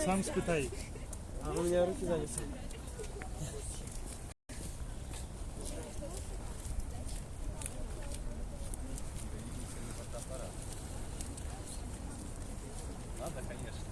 Сам спытай. А у меня руки заняты. Надо, конечно.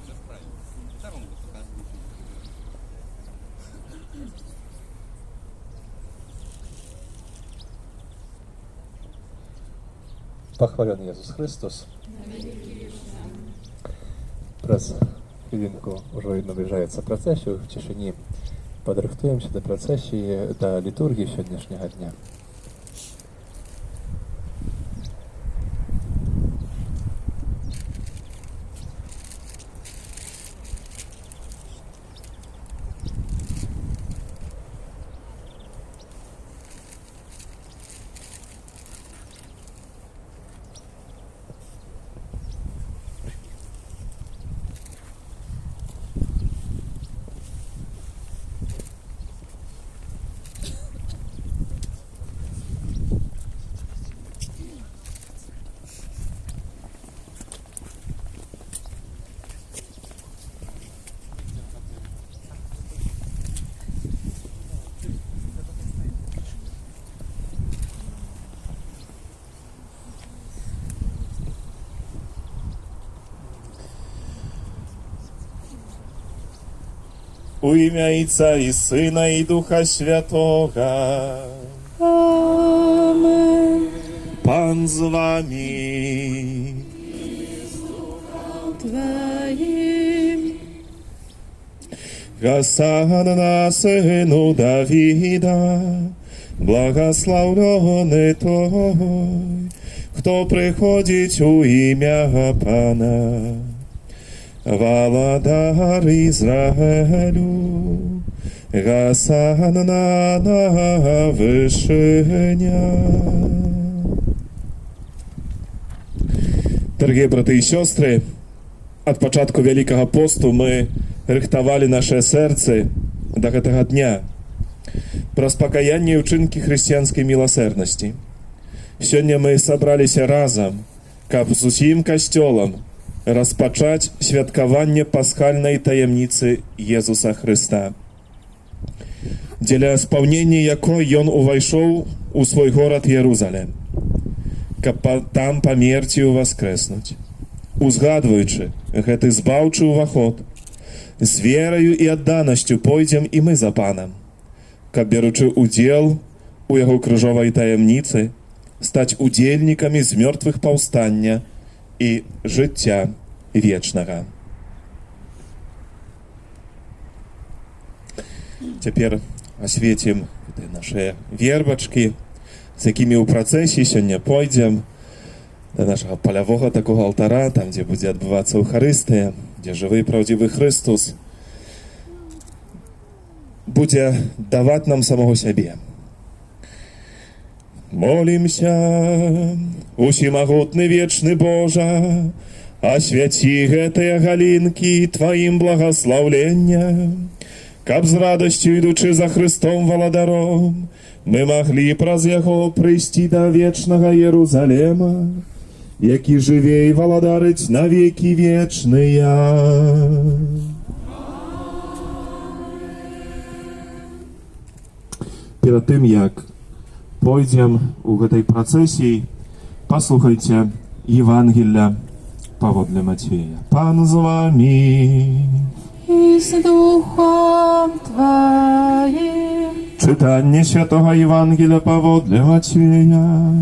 Все правильно. Там он показывает. Пахвалёны Езус Хрыстус. Праз хвілінку ўжо набліжаецца працэсія. У цішыні падрыхтуемся да працэсіі, да літургіі сённяшняга дня. У імя Айца і Сына, і Духа Святога. Амен. Пан з вамі. Тваім. Гасанна Сыну Давіда, благаслаўлёны той, хто прыходзіць у імя Пана. Валадар Ізраэлю, Гасанна на вышынях. Дарагія браты і сёстры, ад пачатку Вялікага посту мы рыхтавалі наша сэрцы да гэтага дня праз пакаянне і ўчынкі хрысціянскай міласэрнасці. Сёння мы сабраліся разам, каб з усім касцёлам распачаць святкаванне пасхальнай таямніцы Езуса Хрыста, дзеля спаўнення якой ён увайшоў у свой горад Ерузалем, каб там памерці і ўваскрэснуць. Узгадваючы гэты збаўчы ўваход, з вераю і адданасцю пойдзем і мы за Панам, каб, беручы удзел у яго крыжовай таямніцы, стаць удзельнікамі з мёртвых паўстання і жыцця вечнага. Цяпер асвецім нашыя вербачкі, з якімі ў працэсіі сёння пойдзем да нашага палявога такога алтара, там, дзе будзе адбывацца Эўхарыстыя, дзе жывы і праўдзівы Хрыстус будзе даваць нам самога сябе. Молімся. Усемагутны вечны Божа, асвяці гэтыя галінкі Тваім благаслаўленнем, каб з радасцю, ідучы за Хрыстом Валадаром, мы маглі праз Яго прыйсці да вечнага Ерузалема, які жыве і валадарыць на векі вечныя. Перад тым, як пойдзем у гэтай працэсіі, паслухайце Евангелля паводле Мацвея. Пан з вамі. І з духам Тваім. Чытанне святога Евангелля паводле Мацвея.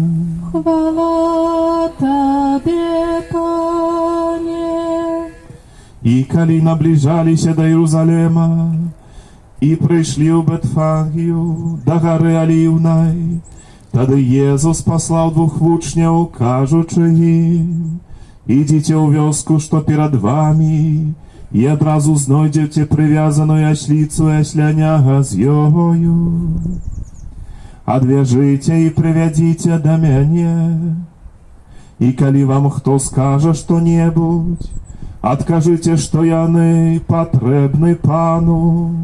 Хвала Табе, Пане. І калі набліжаліся да Ерузалема і прыйшлі ў Бэтфагію, да гары Аліўнай, Тады Езус паслаў двух вучняў, кажучы ім: «Ідзіце ў вёску, што перад вамі, і адразу знойдзеце прывязаную асліцу і асляня з ёю. Адвяжыце і прывядзіце да мяне. І калі вам хто скажа што-небудзь, адкажыце, што яны патрэбны Пану,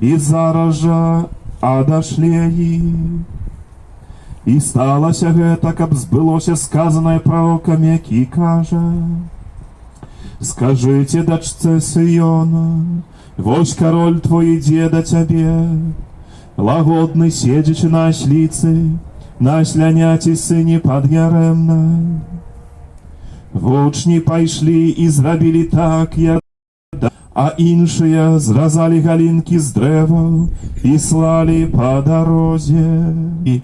і зараз жа адашле іх». І сталася гэта, каб збылося сказанае прарокам, які кажа: «Скажыце дачцэ Сыёна: вось Кароль твой ідзе да цябе, лагодны, седзячы на асліцы, на асляняці, сыне пад'ярэмнай». Вучні пайшлі і зрабілі так, як, а іншыя зразалі галінкі з дрэваў і слалі па дарозе. І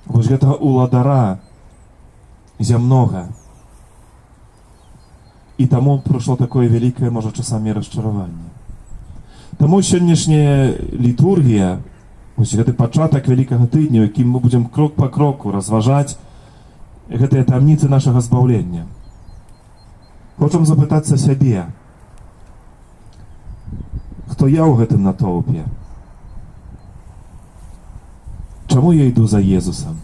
вось гэтага уладара зямнога. І таму прыйшло такое вялікае, можа, часамі расчараванне. Таму сённяшняя літургія, вось гэты пачатак Вялікага тыдня, у якім мы будзем крок па кроку разважаць гэтыя таямніцы нашага збаўлення. Хочам запытацца сябе: хто я ў гэтым натоўпе? Чаму я іду за Езусам?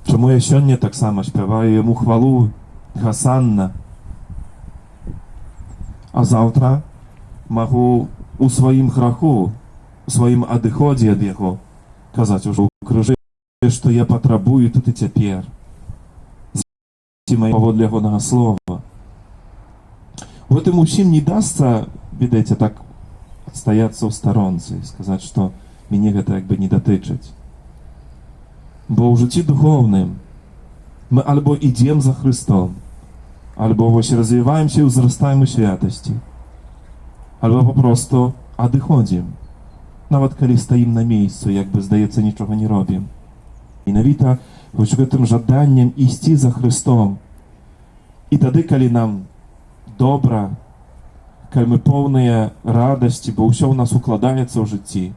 Чаму я сёння таксама спяваю яму хвалу «Гасанна»? А заўтра магу у сваім граху, у сваім адыходзе ад яго казаць ужо ў крыжы, што я патрабую тут і цяпер. Паводле ягонага слова. У гэтым усім не дасца, ведаеце, так адстаяцца ў старонцы і сказаць, што мяне гэта як бы не датычыць. Бо ў жыцці духоўным мы альбо ідзем за Хрыстом, альбо вось развіваемся і ўзрастаем у святасці, альбо папросту адыходзім. Нават калі стаім на месцы, як бы здаецца, нічога не робім. Менавіта вось гэтым жаданнем ісці за Хрыстом. І тады, калі нам добра, калі мы поўныя радасці, бо ўсё ў нас укладаецца ў жыцці,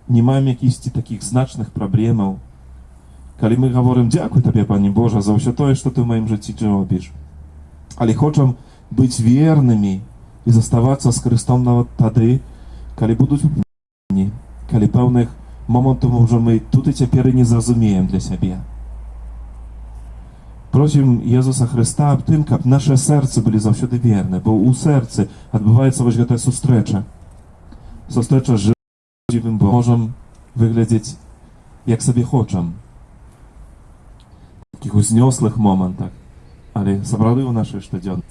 не маем якісьці такіх значных праблемаў, калі мы гаворым: «Дзякуй табе, Пане Божа, за ўсё тое, што ты ў маім жыцці робіш». Але хочам быць вернымі і заставацца з Хрыстом нават тады, калі будуць выпрабаванні, калі пэўных момантаў ўжо мы тут і цяпер і не зразумеем для сябе. Просім Езуса Хрыста аб тым, каб нашы сэрцы былі заўсёды верны, бо ў сэрцы адбываецца вось гэтая сустрэча. Сустрэча з жывым Богам. Можам выглядзець, як сабе хочам. Такіх узнёслых момантах, але сапраўды ў нашай штодзённай.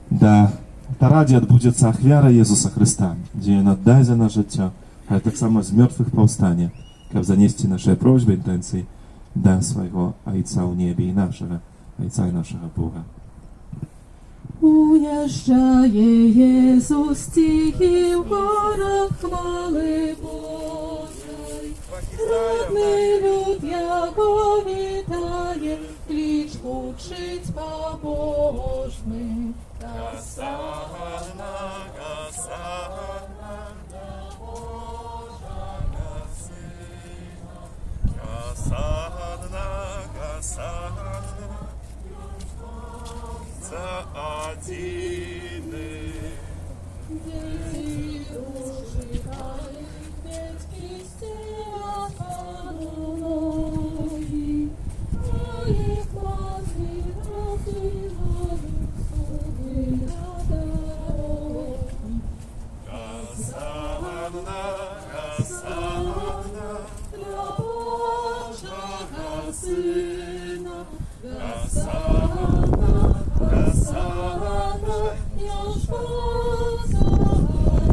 Да алтара, дзе адбудзецца ахвяра Езуса Хрыста, дзе Ён аддасць за нас жыццё, але таксама з мёртвых паўстане, каб занесці нашыя просьбы, інтэнцыі да свайго Айца ў небе і нашага Айца і нашага Бога. Уязджае Езус ціхі ў горад хвалы Божай. Родны люд яго вітае, кліч гучыць пабожны. Гасанна, Гасанна, Божага Сына. Гасанна, Гасанна, за адзіны. Дзеці ужываюць, дзецькі сцелят Пану ногі, а іх маці расстілаюць собі на дарогі. Гасанна, Гасанна, Для Божага Сына. Гасанна, Гасанна, Ён спаса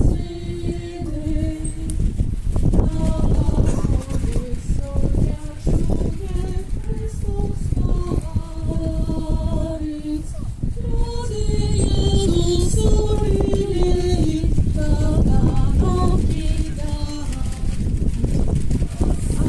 адзіны. На дарозе сёння чуе Хрыстос гаворыць. Людзі Езусу мілей, падарункі даруюць.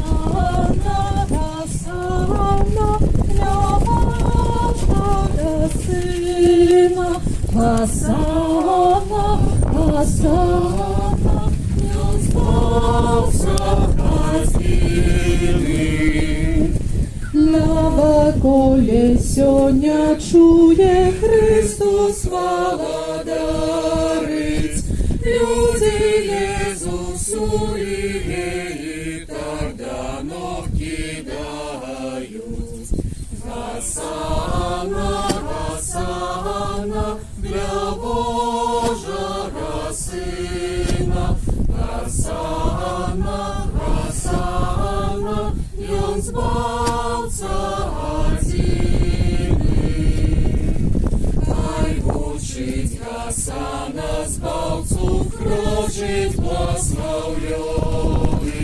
Гасанна, Гасанна, для Божага Сына. Гасанна, Гасанна, Ён спаса. Наваколле сёння чуе, Хрыстос валадарыць. Людзі Езусу лілеі так да ног кідаюць. Гасанна, гасанна для Божага Сына. Гасанна, гасанна, Ён Збаўца адзіны. Хай гучыць гасанна Збаўцу, крочыць благаслаўлёны.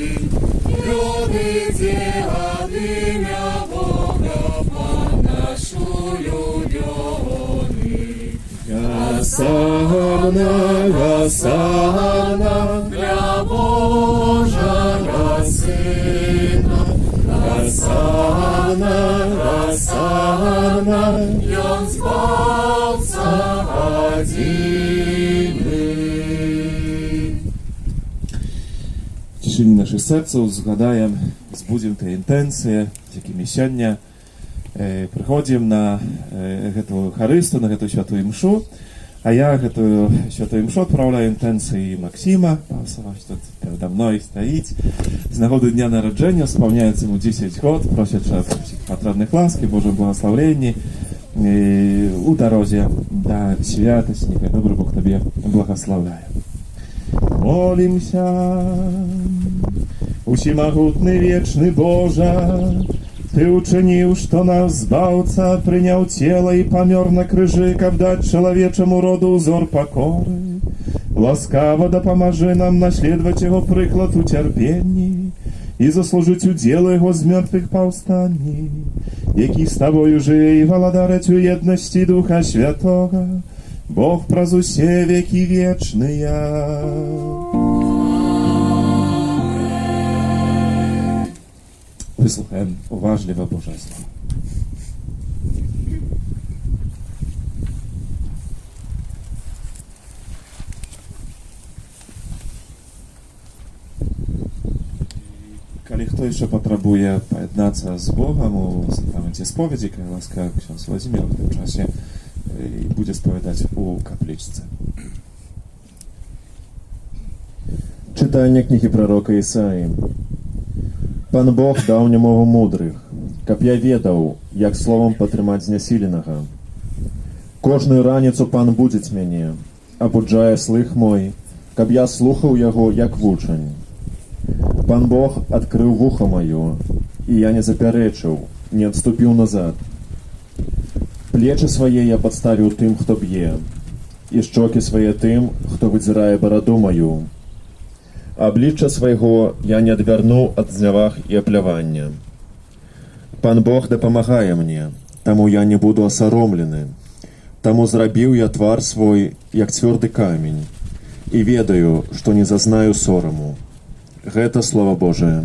Ён ідзе ад імя Бога, Пан наш улюбёны. Гасанна, гасанна для Божага Сына. Гасанна, гасанна, Ён Збаўца адзіны. W цішыні нашых сэрцаў згадаем, збудзем тыя інтэнцыі, з якімі сёння прыходзім на гэтую Эўхарысту, на гэтую святую імшу. А я гэтую святую імшу адпраўляю інтэнцыі Максіма Пасова, тут перада мной стаіць. З нагоды дня нараджэння, спаўняецца яму 10 год, просячы ўсіх патрэбных ласк і Божых благаслаўленні у дарозе да святасці. Няхай добры Бог табе благаслаўляе. Молімся. Усемагутны вечны Божа, Ты учыніў, што наш Збаўца прыняў цела і памёр на крыжы, каб даць чалавечаму роду ўзор пакоры. Ласкава дапамажы нам наследаваць яго прыклад у цярпенні і заслужыць удзел яго з мёртвых паўстанні, які з табою жыве і валадарыць у еднасці Духа Святога, Бог праз усе векі вечныя. Выслухаем уважліва Божае Слова. Калі хто яшчэ патрабуе паяднацца з Богам у сакраменце споведзі, калі ласка, ксёндз Уладзімір у тым часе будзе спавядаць у каплічцы. Чытанне кнігі прарока Ісаі. Пан Бог даў мне мову мудрых, каб я ведаў, як словам падтрымаць знясіленага. Кожную раніцу Пан будзіць мяне, абуджае слых мой, каб я слухаў яго, як вучань. Пан Бог адкрыў вуха маё, і я не запярэчыў, не адступіў назад. Плечы свае я падставіў тым, хто б'е, і шчокі свае тым, хто выдзірае бараду маю. Аблічча свайго я не адвярнуў ад зняваг і аплявання. Пан Бог дапамагае мне, таму я не буду асаромлены. Таму зрабіў я твар свой, як цвёрды камень, і ведаю, што не зазнаю сораму. Гэта Слова Божае.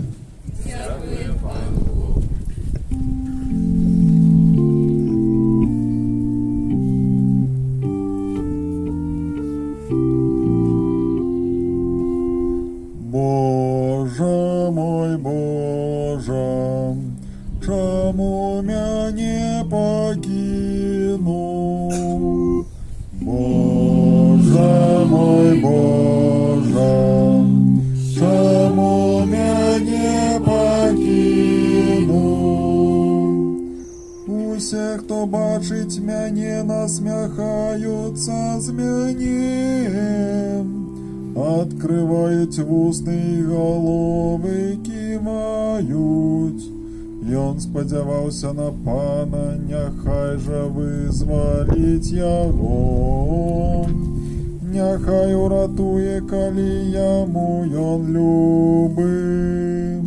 Божа мой, Божа, чаму мяне пакінуў? Божа мой, Божа, чаму мяне пакінуў? Усе, хто бачыць мяне, насмяхаюцца з мяне. Адкрываюць вусны і галовы ківаюць. Ён спадзяваўся на Пана, няхай жа вызваліць яго. Няхай уратуе, калі яму ён любы.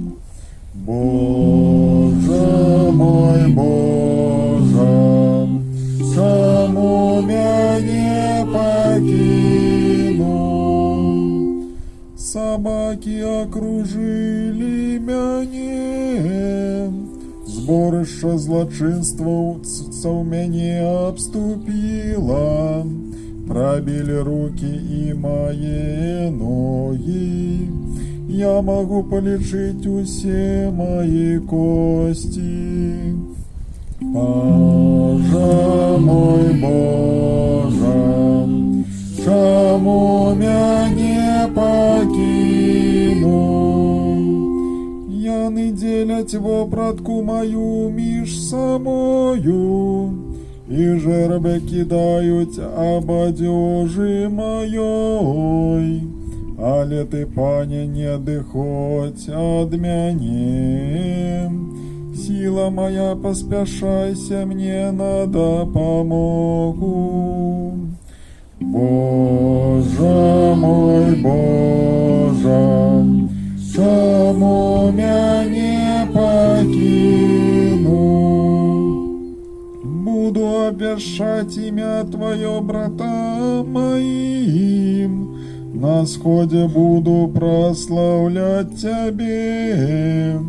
Божа мой, Божа, чаму мяне пакінуў? Сабакі акружылі мяне, зборышча злачынстваў мяне абступіла, прабілі рукі і мае ногі. Я магу палічыць усе мае косці. Божа мой, Божа, чаму мяне пакінуў? Яны дзеляць вопратку маю між сабою, і жэраб кідаюць аб адзежы маёй. Але ты, Пане, не адыходзь ад мяне. Сіла мая, паспяшайся мне на дапамогу. Божа мой, Божа, чаму мяне пакінуў? Буду абвяшчаць імя Тваё братам маім, на сходзе буду праслаўляць Цябе.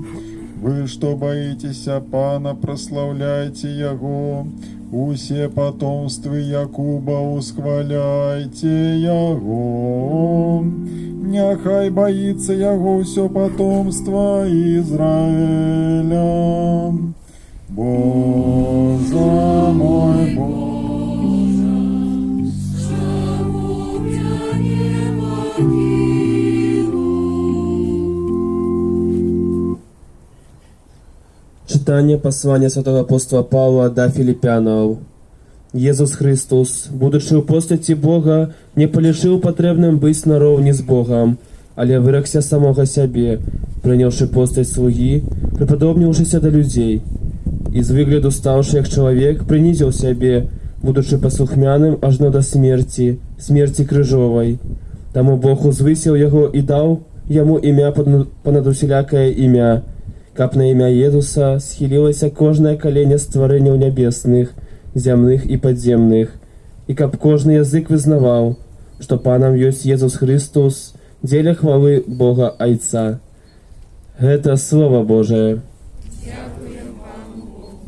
Вы, што баіцеся Пана, праслаўляйце Яго, усе патомствы Якуба, усхваляйце Яго. Няхай баіцца Яго ўсё патомства Ізраэля. Божа мой, Божа, Чаму мяне пакінуў? Чытанне паслання святога апостала Паўла да Філіпянаў. Езус Хрыстус, будучы ў постаці Бога, не палічыў патрэбным быць нароўні з Богам, але выракся самога сябе, прыняўшы постаць слугі, прыпадобніўшыся да людзей. І з выгляду стаўшы як чалавек, прынізіў сябе, будучы паслухмяным ажно да смерці, смерці крыжовай. Таму Бог узвысіў яго і даў яму імя панад усялякае імя, каб на імя Езуса схілілася кожнае каленне стварэнняў нябесных, зямных і падземных, і каб кожны язык вызнаваў, што Панам ёсць Езус Хрыстус, дзеля хвалы Бога Айца. Гэта Слова Божае. Дзякуем вам, Богу.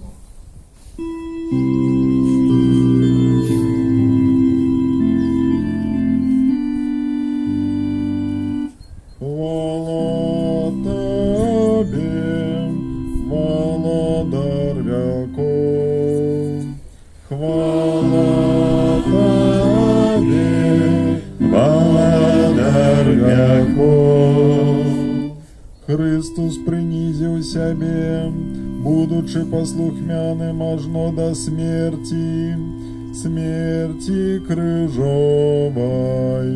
Хвала Табе, Валадар вякоў. Хвала Табе, Валадар вякоў. Хрыстус прынізіў сябе, будучы паслухмяным ажно да смерці, смерці крыжовай.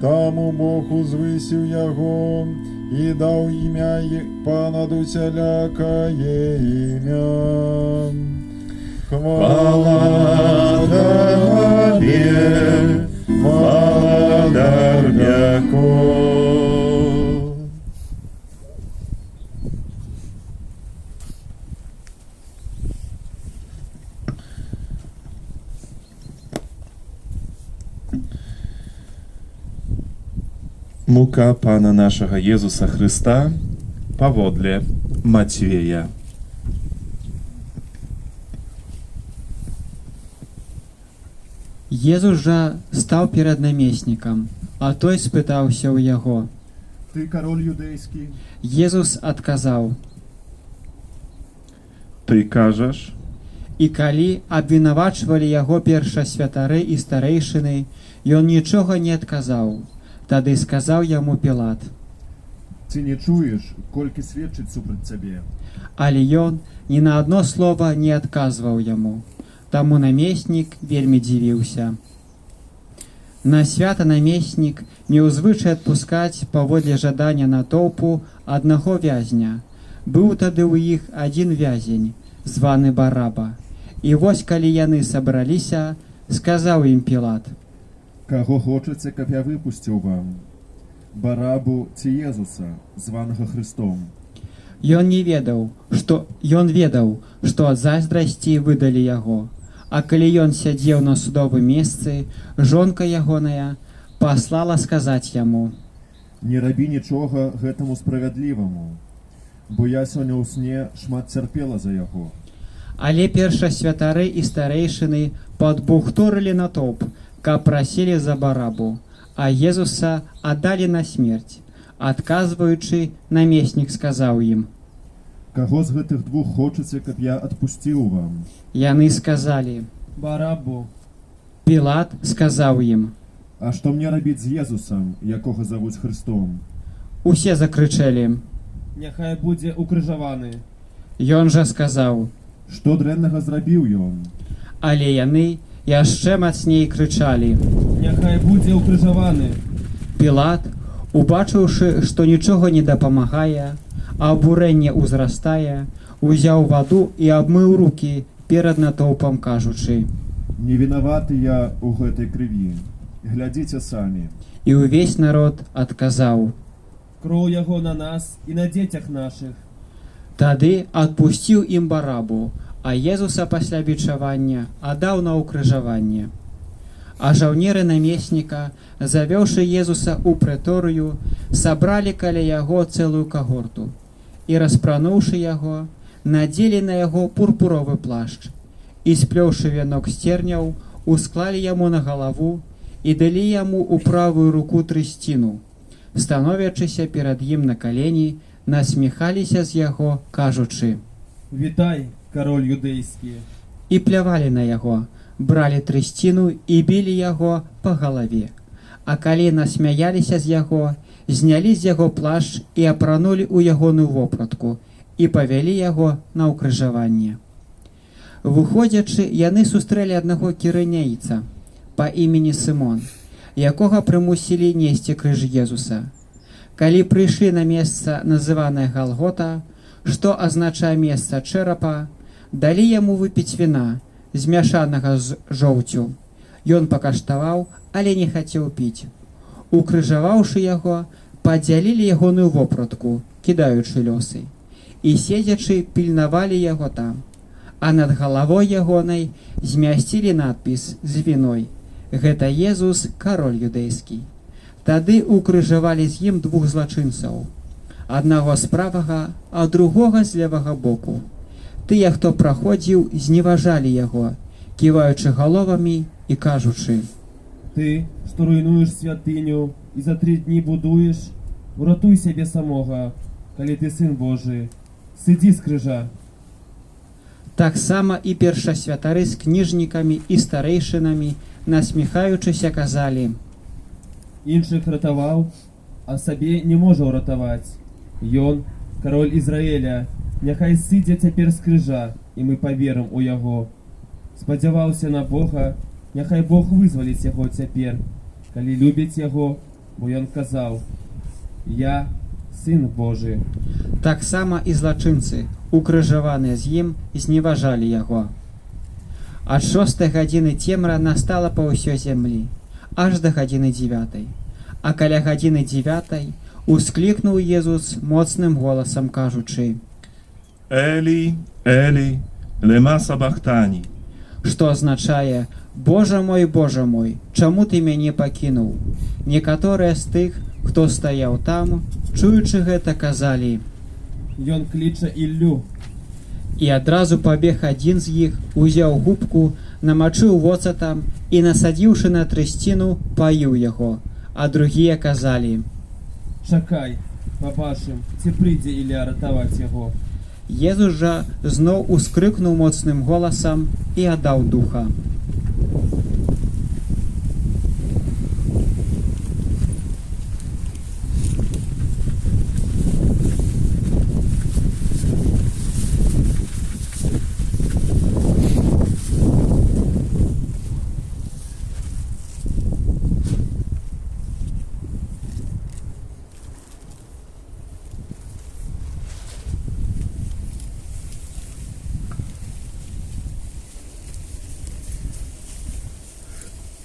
Таму Бог узвысіў яго і даў імя панад усялякае імя. Хвала Табе, Валадар вякоў. Мука Пана нашага Езуса Хрыста паводле Мацвея. Езус жа стаў перад намеснікам, а той спытаўся ў яго. Ты кароль юдэйскі? Езус адказаў: Ты кажаш? І калі абвінавачвалі яго першасвятары і старэйшыны, ён нічога не адказаў. Тады сказаў яму Пілат: Ці не чуеш, колькі сведчыць супраць цябе? Але ён ні на адно слова не адказваў яму. Таму намеснік вельмі дзівіўся. На свята намеснік меў звычай адпускаць паводле жадання натоўпу аднаго вязня. Быў тады ў іх адзін вязень, званы Бараба. І вось калі яны сабраліся, сказаў ім Пілат: Каго хочаце, каб я выпусціў вам? Барабу ці Езуса, званага Хрыстом? Ён не ведаў, што ён ведаў, што ад зайздрасці выдалі яго. А калі ён сядзеў на судовым месцы, жонка ягоная паслала сказаць яму: Не рабі нічога гэтаму справядліваму, бо я сёння ў сне шмат цярпела за яго. Але першасвятары і старэйшыны падбухторылі натоўп, каб прасілі за Барабу, а Езуса аддалі на смерць. Адказваючы, намеснік сказаў ім: Каго з гэтых двух хочаце, каб я адпусціў вам? Яны сказалі: Барабу. Пілат сказаў ім: А што мне рабіць з Езусам, якога завуць Хрыстом? Усе закрычэлі: Няхай будзе укрыжаваны. Ён жа сказаў: Што дрэннага зрабіў ён? Але яны яшчэ мацней крычалі: Няхай будзе укрыжаваны. Пілат, убачыўшы, што нічога не дапамагае, а абурэнне ўзрастае, узяў ваду і абмыў рукі перад натоўпам, кажучы: Не вінаваты я ў гэтай крыві. Глядзіце самі. І ўвесь народ адказаў: Кроў яго на нас і на дзецях нашых. Тады адпусціў ім Барабу, а Езуса пасля бичавання аддаў на ўкрыжаванне. А жаўнеры намесніка, завёўшы Езуса ў прэторыю, сабралі каля яго цэлую кагорту і, распрануўшы яго, надзелі на яго пурпуровы плашч і, сплёўшы вянок з церняў, усклалі яму на галаву і далі яму ў правую руку трысціну. Становячыся перад ім на калені, насміхаліся з яго, кажучы: Вітай, кароль юдэйскі. І плявалі на яго, бралі трысціну і білі яго па галаве. А калі насмяяліся з яго, знялі з яго плашч і апранулі ў ягоную вопратку і павялі яго на ўкрыжаванне. Выходзячы, яны сустрэлі аднаго кірынейца па імені Сымон, якога прымусілі несці крыж Езуса. Калі прыйшлі на месца, называнае Галгота, што азначае месца чэрапа, далі яму выпіць віна, змяшанага з жоўцю. Ён пакаштаваў, але не хацеў піць. Укрыжаваўшы яго, падзялілі ягоную вопратку, кідаючы лёсы, і седзячы пільнавалі яго там. А над галавой ягонай змясцілі надпіс з віной: Гэта Езус, кароль юдэйскі. Тады укрыжавалі з ім двух злачынцаў, аднаго з правага, а другога з левага боку. Тыя, хто праходзіў, зневажалі яго, ківаючы галовамі і кажучы: Ты, што руйнуеш святыню і за 3 дні будуеш, уратуй сябе самога, калі ты сын Божы, сыдзі з крыжа. Таксама і першасвятары з кніжнікамі і старэйшынамі, насміхаючыся, казалі: Іншых ратаваў, а сабе не можа ўратаваць. Ён, кароль Ізраэля, няхай сыдзе цяпер з крыжа, і мы паверым у яго. Спадзяваўся на Бога, няхай Бог вызваліць яго цяпер, калі любіць яго, бо ён казаў: Я сын Божы. Таксама і злачынцы, укрыжаваныя з ім, зневажалі яго. Ад 6 гадзіны цемра настала па ўсёй зямлі, аж да гадзіны 9. А каля гадзіны 9 усклікнуў Езус моцным голасам, кажучы: Елі, Елі, лема сабахтані. Што азначае: Божа мой, Божа мой, чаму ты мяне пакінуў? Некаторыя з тых, хто стаяў там, чуючы гэта, казалі: Ён кліча Іллю. І адразу пабег адзін з іх, узяў губку, намачыў воцатам і, насадзіўшы на трысціну, паіў яго. А другія казалі: Чакай, пабачым, ці прыйдзе Ілля ратаваць яго. Езус жа зноў ускрыкнуў моцным голасам і аддаў духа.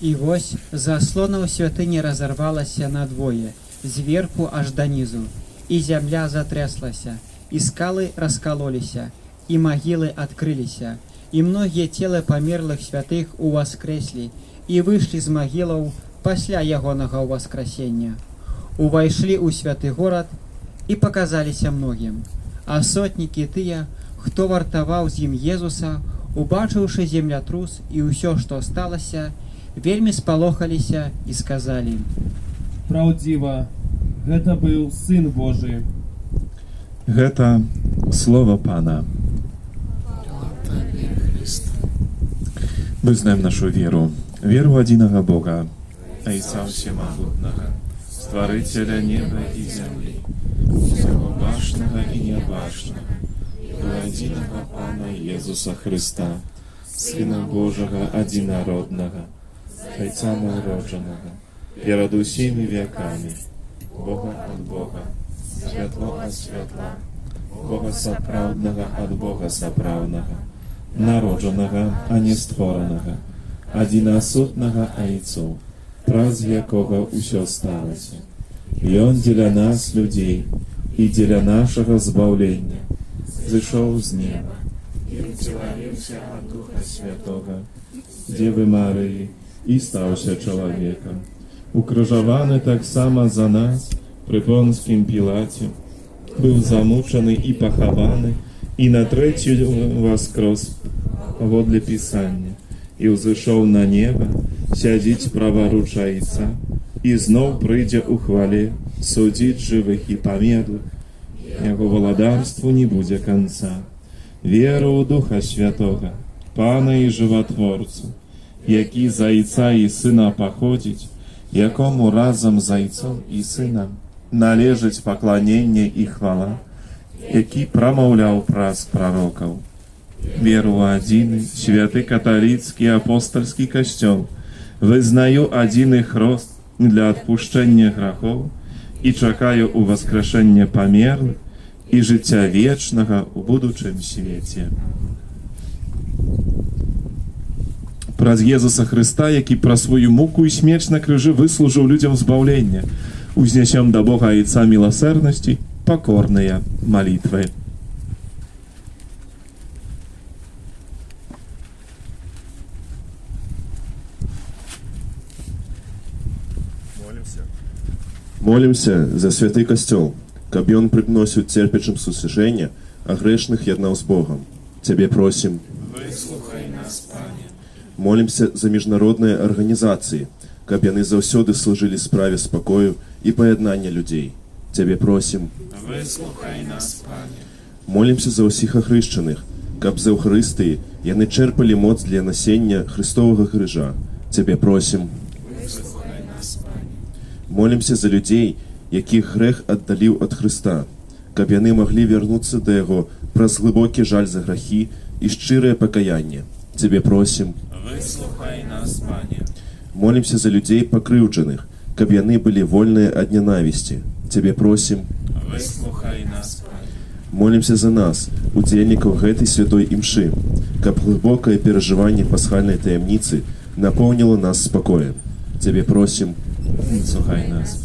І вось заслона ў святыні разарвалася надвое, зверху аж данізу, і зямля затрэслася, і скалы раскалоліся, і магілы адкрыліся, і многія целы памерлых святых уваскрэслі і выйшлі з магілаў пасля ягонага ўваскрасення. Увайшлі ў святы горад і паказаліся многім. А сотнікі тыя, хто вартаваў з ім Езуса, убачыўшы землятрус і ўсё, што сталася, вельмі спалохаліся і сказалі: Праўдзіва, гэта быў Сын Божы. Гэта слова Пана. Вызнаем нашу веру, веру ў адзінага Бога, Айца Усемагутнага, Стварыцеля неба і зямлі, усяго бачнага і нябачнага, і ў адзінага Пана Езуса Хрыста, Сына Божага адзінароднага, Айца народжанага, перад усімі вякамі, Бога ад Бога, святло ад святла, Бога сапраўднага ад Бога сапраўднага, народжанага, а не створанага, адзінасутнага Айцу, праз якога ўсё сталася. Ён дзеля нас, людзей, і дзеля нашага збаўлення, зышоў з неба і ўцелавіўся ад Духа Святога, Дзевы Марыі, і стаўся чалавекам. Укрыжаваны таксама за нас пры Понцкім Пілаце, быў замучаны і пахаваны, і на трэці дзень уваскрос паводле Пісання, і ўзышоў на неба, сядзіць праваруч Айца, і зноў прыйдзе ў хвале судзіць жывых і памерлых. Яго валадарству не будзе канца. Веру ў Духа Святога, Пана і Жыватворцу, які з Айца і Сына паходзіць, якому разам з Айцом і Сынам належыць пакланенне і хвала, які прамаўляў праз прарокаў. Веру ў адзіны, святы каталіцкі апостальскі Касцёл, вызнаю адзіны хрост для адпушчэння грахоў і чакаю ўваскрашэння памерлых і жыцця вечнага ў будучым свеце. Праз Езуса Хрыста, які праз сваю муку і смерць на крыжы выслужыў людзям збаўленне, узнясём да Бога Айца міласэрнасці пакорныя малітвы. Молімся за святы Касцёл, каб ён прыносіў церпячым суцяшэнне, а грэшных яднаў з Богам. Цябе просім. Выслухай нас, Пане. Молімся за міжнародныя арганізацыі, каб яны заўсёды служылі справе спакою і паяднання людзей. Цябе просім. Выслухай нас, Пане. Молімся за ўсіх ахрышчаных, каб з Эўхарыстыі яны чэрпалі моц для насення Хрыстовага крыжа. Цябе просім. Выслухай нас, Пане. Молімся за людзей, якіх грэх аддаліў ад Хрыста, каб яны маглі вярнуцца да Яго праз глыбокі жаль за грахі і шчырае пакаянне. Цябе просім. Выслухай нас, Пане. Молімся за людзей пакрыўджаных, каб яны былі вольныя ад нянавісці. Цябе просім. Выслухай нас, Пане. Молімся за нас, удзельнікаў гэтай святой імшы, каб глыбокае перажыванне пасхальнай таямніцы напоўніла нас спакоем. Цябе просім. Выслухай нас.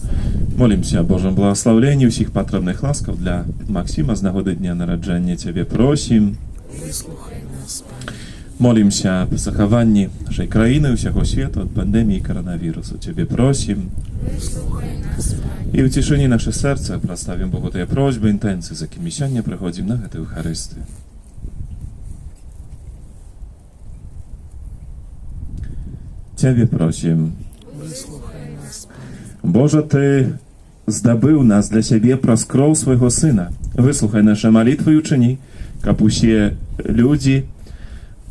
Молімся аб Божым благаслаўленні ўсіх патрэбных ласкаў для Максіма з нагоды дня нараджэння. Цябе просім. Выслухай нас, Пане. Молімся аб захаванні нашай краіны, усяго свету ад пандэміі каранавірусу. Цябе просім. Выслухай нас, Пане. І ў цішыні наша сэрца прадставім Богу тыя просьбы, інтэнцыі, з якімі сёння прыходзім на гэтую Эўхарыстыю. Цябе просім. Выслухай нас, Пане. Божа, Ты здабыў нас для сябе праз кроў свайго Сына. Выслухай нашы малітвы і учыні, каб усе людзі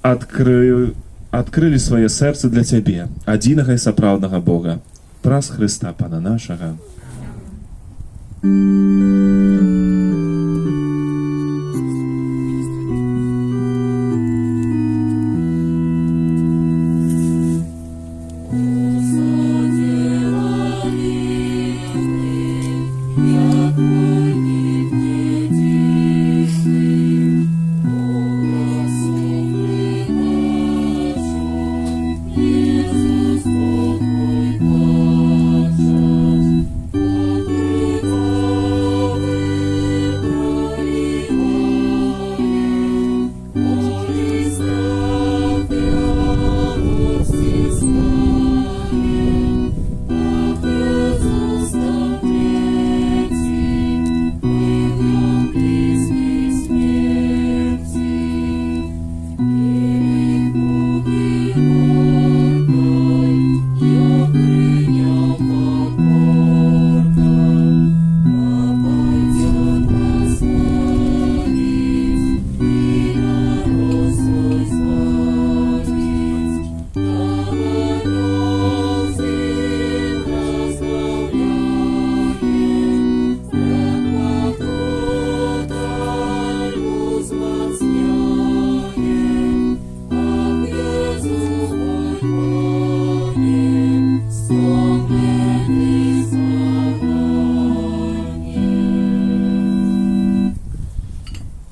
адкрылі сваё сэрца для Цябе, адзінага і сапраўднага Бога, праз Хрыста Пана нашага. Thank you.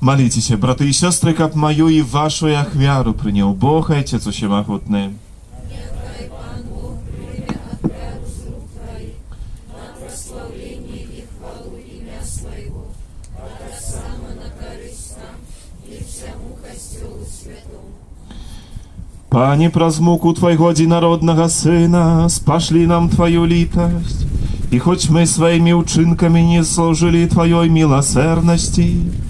Маліцеся, браты і сёстры, каб маю і вашу ахвяру прыняў Бог, Айцец усемагутны. Няхай Пан Бог прыме ахвяру з рук Тваіх на праслаўленне і хвалу імя Свайго, а таксама на карысць нам і ўсяму Касцёлу святому. Пане, праз муку Твайго адзінароднага Сына, спашлі нам Тваю літасць, і хоць мы сваімі ўчынкамі не заслужылі Тваёй міласэрнасці,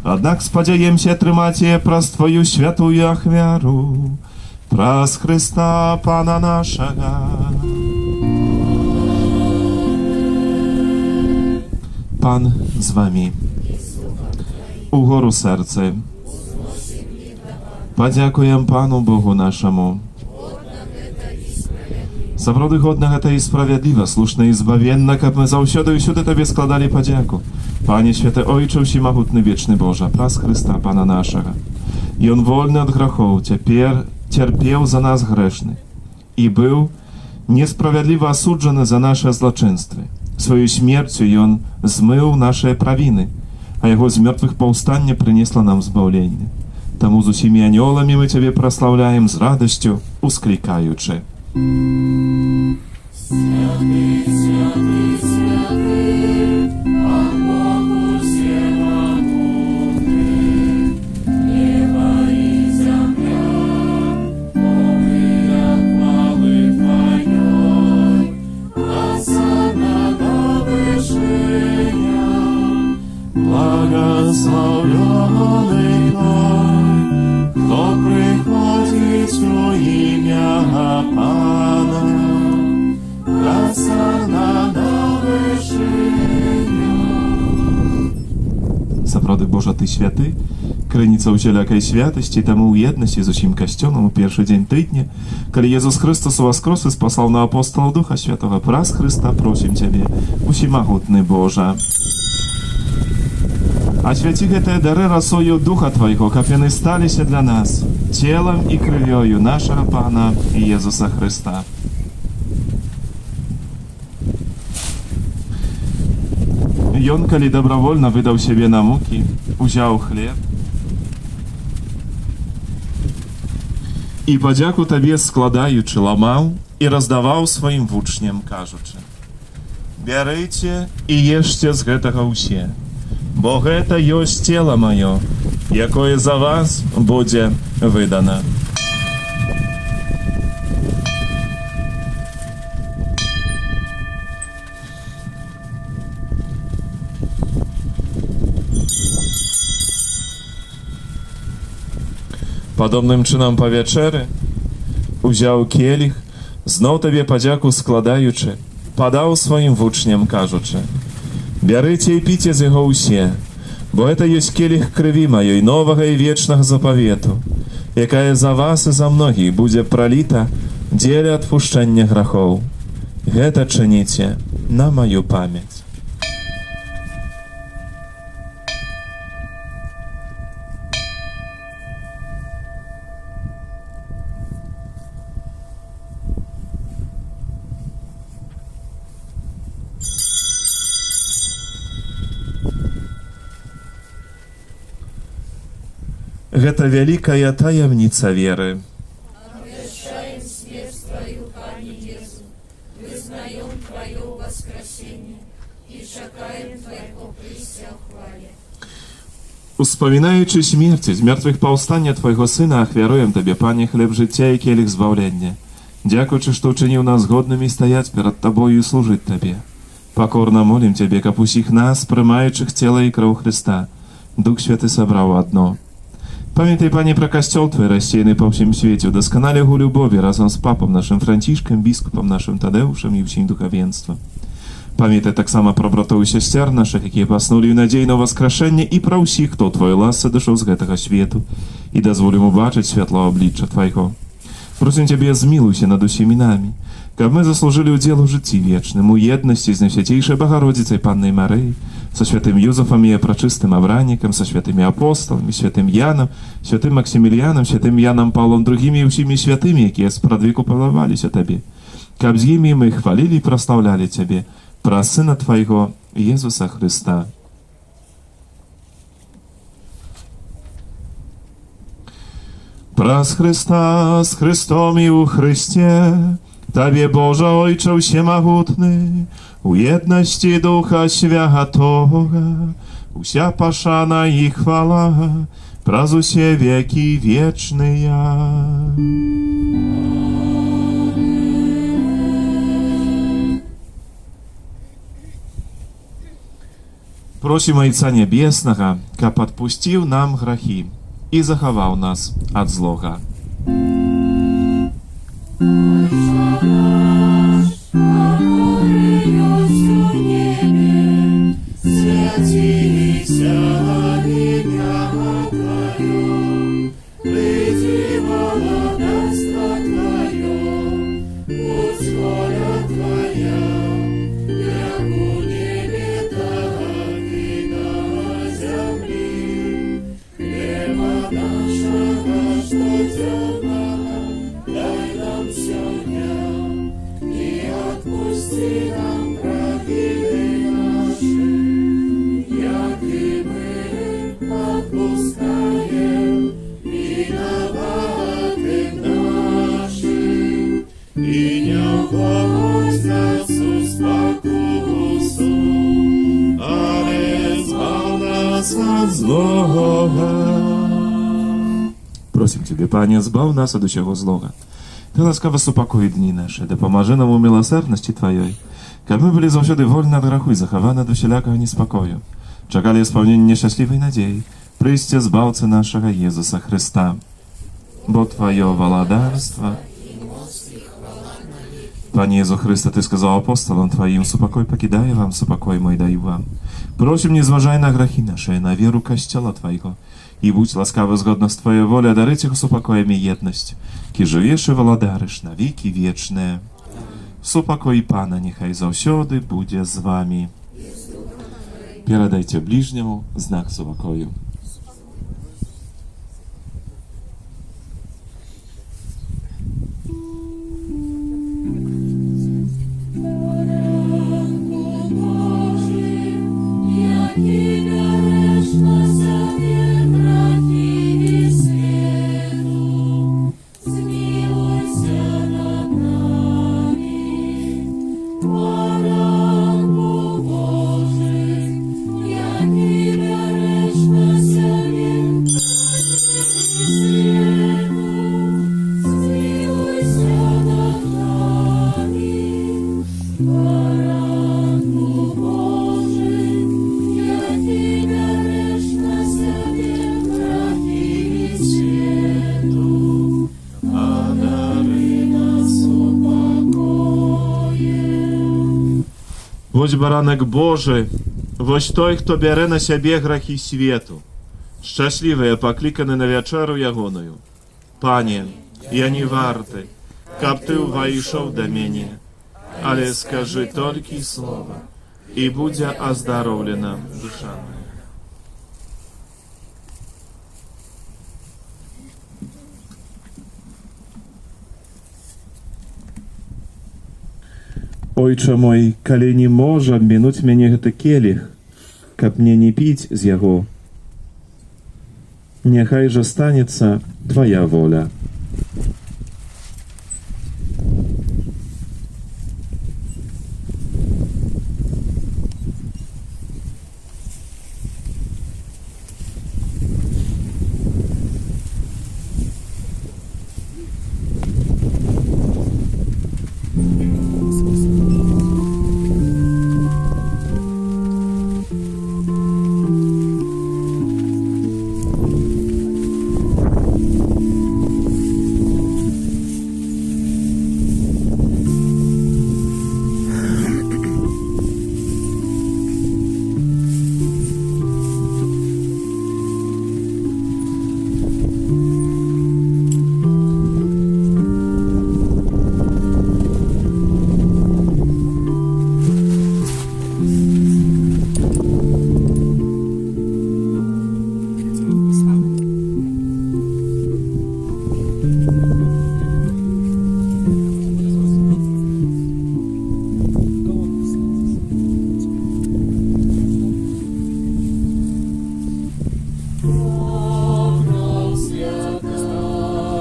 аднак спадзяемся атрымаць яе праз Тваю святую ахвяру, праз Хрыста Пана нашага. Пан з вамі. Угору сэрцы. Падзякуем Пану Богу нашаму. Сапраўды годна гэта і справядліва, слушна і збавенна, каб мы заўсёды і ўсюды Табе складалі падзяку. Пане святы Ойча усемагутны вечны Божа, праз Хрыста Пана нашага. Ён вольны ад грахоў, цяпер цярпеў за нас грэшных і быў несправядліва асуджаны за нашыя злачынствы. Сваёй смерцю ён змыў нашыя правіны, а яго з мёртвых паўстанне прынесла нам збаўленне. Таму з усімі анёламі мы Цябе праслаўляем з радасцю, усклікаючы. Святы, святы, святы, Пан Бог усемагутны, неба і зямля поўныя хвалы Тваёй, Гасанна на вышынях. Благаслаўлёны той, хто прыходзіць у імя Пана. Гасанна на вышынях. Сапраўды, Божа, Ты святы, крыніца ўсялякай святасці, таму ў еднасці з усім Касцёлам у першы дзень тыдня, калі Езус Хрыстус уваскрос і спаслаў на апосталаў Духа Святога, праз Хрыста просім Цябе, усемагутны Божа. Асвяці гэтыя дары расою Духа Твайго, каб яны сталіся для нас целам і крывёю нашага Пана Езуса Хрыста. Ён, калі добравольна выдаў сябе на мукі, узяў хлеб і падзяку Табе складаючы, ламаў і раздаваў сваім вучням, кажучы: Бярыце і ешце з гэтага ўсе, бо гэта ёсць цела маё, якое за вас будзе выдана. Падобным чынам па вячэры узяў келіх, зноў Табе падзяку складаючы, падаў сваім вучням, кажучы: Бярыце і піце з яго ўсе, бо гэта ёсць келіх крыві маёй, новага і вечнага запавету, якая за вас і за многіх будзе праліта дзеля адпушчэння грахоў. Гэта чыніце на маю памяць. Гэта вялікая таямніца веры. Абвяшчаем смерць Тваю, Пане Езу, вызнаём Тваё ўваскрасенне і чакаем Твайго прыйсця ў хвале. Успамінаючы смерць і змёртвыхпаўстанне Твайго Сына, ахвяруем Табе, Пане, хлеб жыцця і келіх збаўлення. Дзякуючы, што ўчыніў нас годнымі стаяць перад Табою і служыць Табе. Пакорна молім Цябе, каб усіх нас, прымаючых цела і кроў Хрыста, Дух Святы сабраў у адно. Памятай, Пане, пра Касцёл Твой, рассеяны па ўсім свеце, удасканалі яго ў любові разам з папам нашым Францішкам, біскупам нашым Тадэушам і ўсім духавенствам. Памятай таксама пра братоў і сясцер нашых, якія паснулі ў надзеі на ўваскрашэнне, і пра ўсіх, хто ў Тваёй ласцы адышоў з гэтага свету, і дазволь ім убачыць святло аблічча Твайго. Просім Цябе, змілуйся над усімі намі, каб мы заслужылі ўдзел у жыцці вечным, у еднасці з Найсвяцейшай Багародзіцай Паннай Марыяй, са святым Юзафам, яе прачыстым абраннікам, са святымі апосталамі, святым Янам, святым Максіміліянам, святым Янам Паўлам другім і ўсімі святымі, якія спрадвеку падабаліся Табе, каб з імі мы хвалілі і праслаўлялі Цябе, праз Сына Твайго, Езуса Хрыста. Праз Хрыста, з Хрыстом і ў Хрысце, Табе, Божа Ойча ўсемагутны, у еднасці Духа Святога, уся пашана і хвала праз усе векі вечныя. Просім Айца Нябеснага, каб адпусціў нам грахі і захаваў нас ад злога. Ойча наш, каторы ёсць у небе, свяціся імя Тваё, прыйдзі валадарства Тваё, будзь воля Твая, як у небе, так і на зямлі. Хлеба нашага штодзённага дай нам сёння, і адпусці нам правіны нашы, як і мы адпускаем вінаватым нашым. І не ўводзь нас у спакусу, але збаў нас ад злога. Просім Цябе, Пане, збаў нас ад усяго злога. Ты ласкава супакой дні нашы, дапамажы нам у міласэрнасці Тваёй, каб мы былі заўсёды вольны ад граху і захаваны ад усялякага неспакою, чакалі спаўнення шчаслівай надзеі, прыйсця Збаўцы нашага Езуса Хрыста. Бо Тваё валадарства. Пане Езу Хрысце, Ты сказаў апосталам Тваім: «Супакой пакідаю вам, супакой мой даю вам». Просім, не зважай на грахі нашы, на веру Касцёла Твайго, і будзь ласкавы згодна з Тваёй воляй адарыць яго супакоем і еднасцю, які жывеш і валадарыш на векі вечныя. Супакой Пана няхай заўсёды будзе з вамі. Перадайце бліжняму знак супакою. Баранку Божы, які бярэш на сябе грахі свету, змілуйся над намі. Баранку Божы, які бярэш на сябе грахі свету, змілуйся над намі. Баранку Божы, які бярэш на сябе грахі свету, адары нас супакоем. Вось Баранак Божы, вось той, хто бярэ на сябе грахі свету. Шчаслівыя пакліканы на вячэру ягоную. Пане, я не варты, каб ты ўвайшоў да мяне, але скажы толькі слова, і будзе аздароўлена душа моя. Ойча мой, калі не можа абмінуць мяне гэты келіх, каб мне не піць з яго, няхай жа станецца Твая воля. Кроў святая,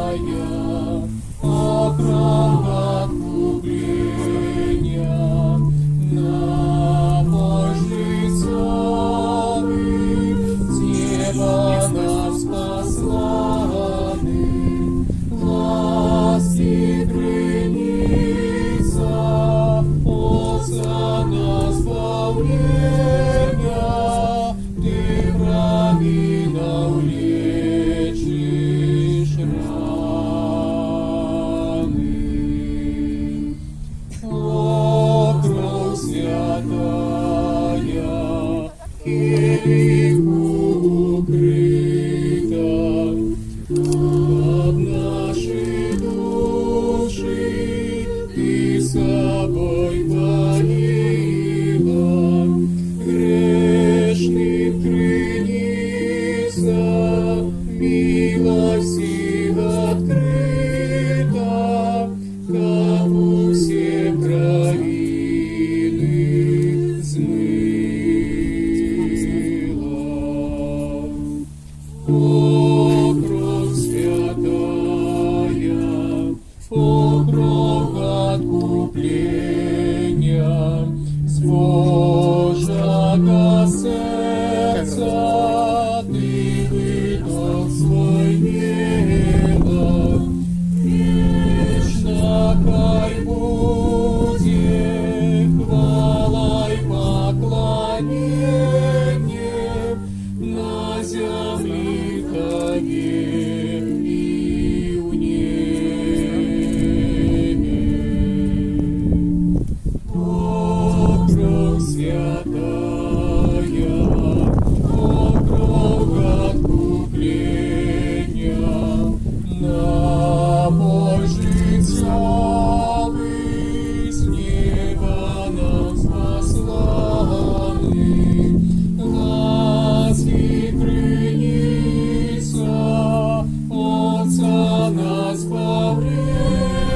збаўлення,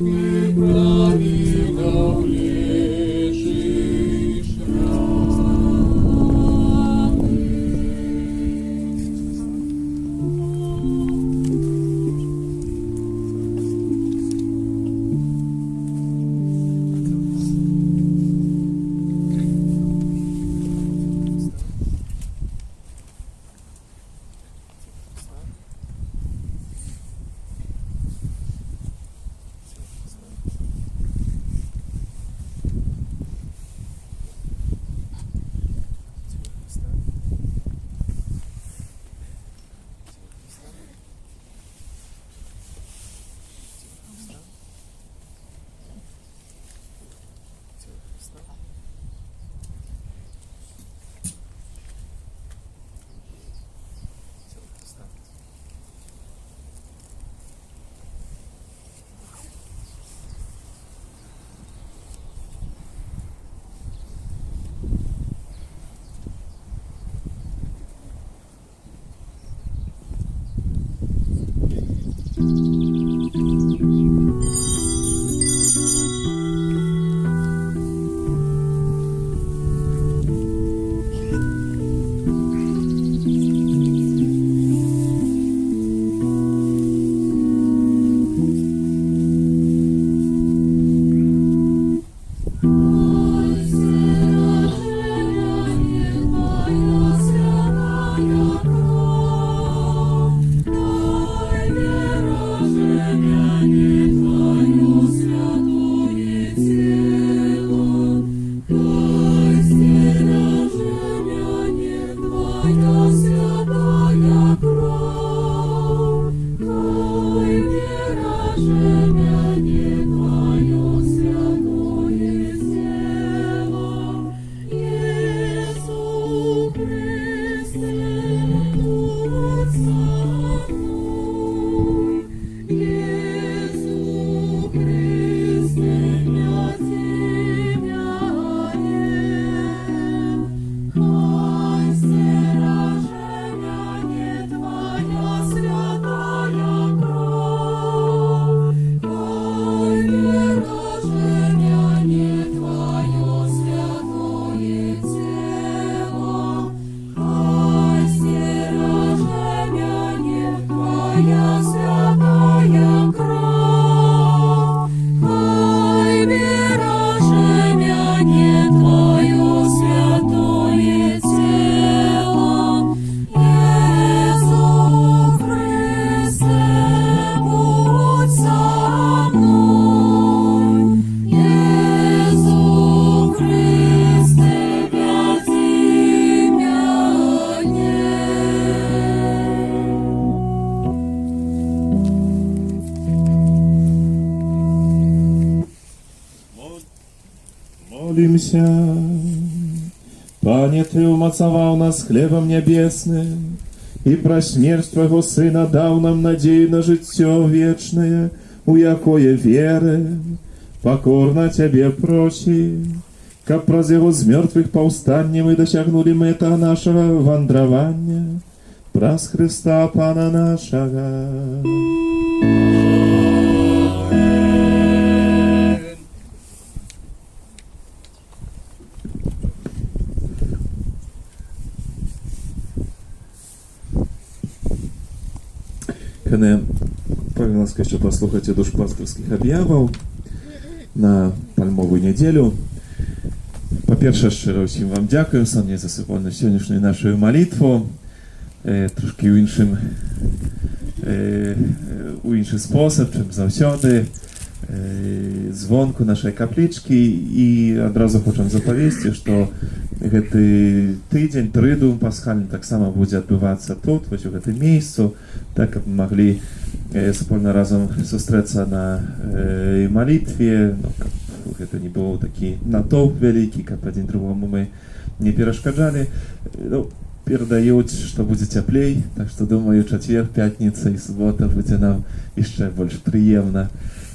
Ты праведаў лечыш раны. Молімся. Пане, Ты ўмацаваў нас хлебам нябесным, і праз смерць Твайго Сына даў нам надзею на жыццё вечнае, у якое верым. Пакорна Цябе просім, каб праз Яго з мёртвых паўстанне мы дасягнулі мэты нашага вандравання, праз Хрыста Пана нашага. Кане, пане ласка, яшчэ паслухайце душпастырскіх аб'яваў на пальмовую нядзелю. Па-першае, шчыра ўсім вам дзякую сёння за супольную сённяшнюю нашу малітву. Трошкі у іншы спосаб, чым заўсёды, звонку нашай каплічкі, і адразу хочам запавесці, што гэты тыдзень трыдуум пасхальны таксама будзе адбывацца тут, вось у гэтым месцу, так каб мы маглі супольна разам сустрэцца на малітве, ну, каб гэта не было такі натоўп вялікі, каб адзін другому мы не перашкаджалі. Ну, перадаюць, што будзе цяплей, так што думаю, чацвер, пятніца і субота будзе нам яшчэ больш прыемна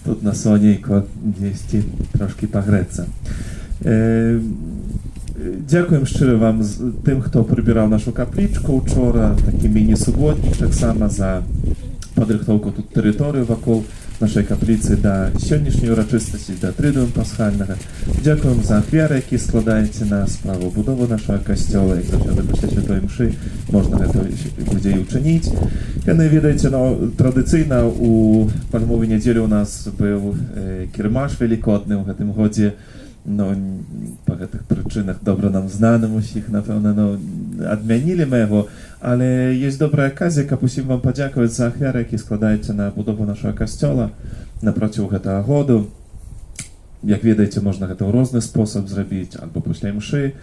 тут на сонейку дзесьці трошкі пагрэцца. Дзякуем шчыра вам тым, хто прыбіраў нашу каплічку учора, такі міні-суботнік таксама за падрыхтоўку тут тэрыторыю вакол нашай капліцы да сённяшняй урачыстасці, да Трыдуум пасхальнага. Дзякуем за ахвяры, якія складаеце на справу будовы нашага касцёла. Як заўсёды пасля святой імшы можна гэта будзе і ўчыніць. Яны ведаеце, ну, традыцыйна у пальмовую нядзелю у нас быў кірмаш велікодны. У гэтым годзе, ну, па гэтых прычынах, добра нам знаным усіх, напэўна, ну, адмянілі мы яго, але ёсць добрая аказія, каб усім вам падзякаваць за ахвяры, якія складаеце на будову нашага касцёла на працягу гэтага году. Як ведаеце, можна гэта ў розны спосаб зрабіць: альбо пасля імшы,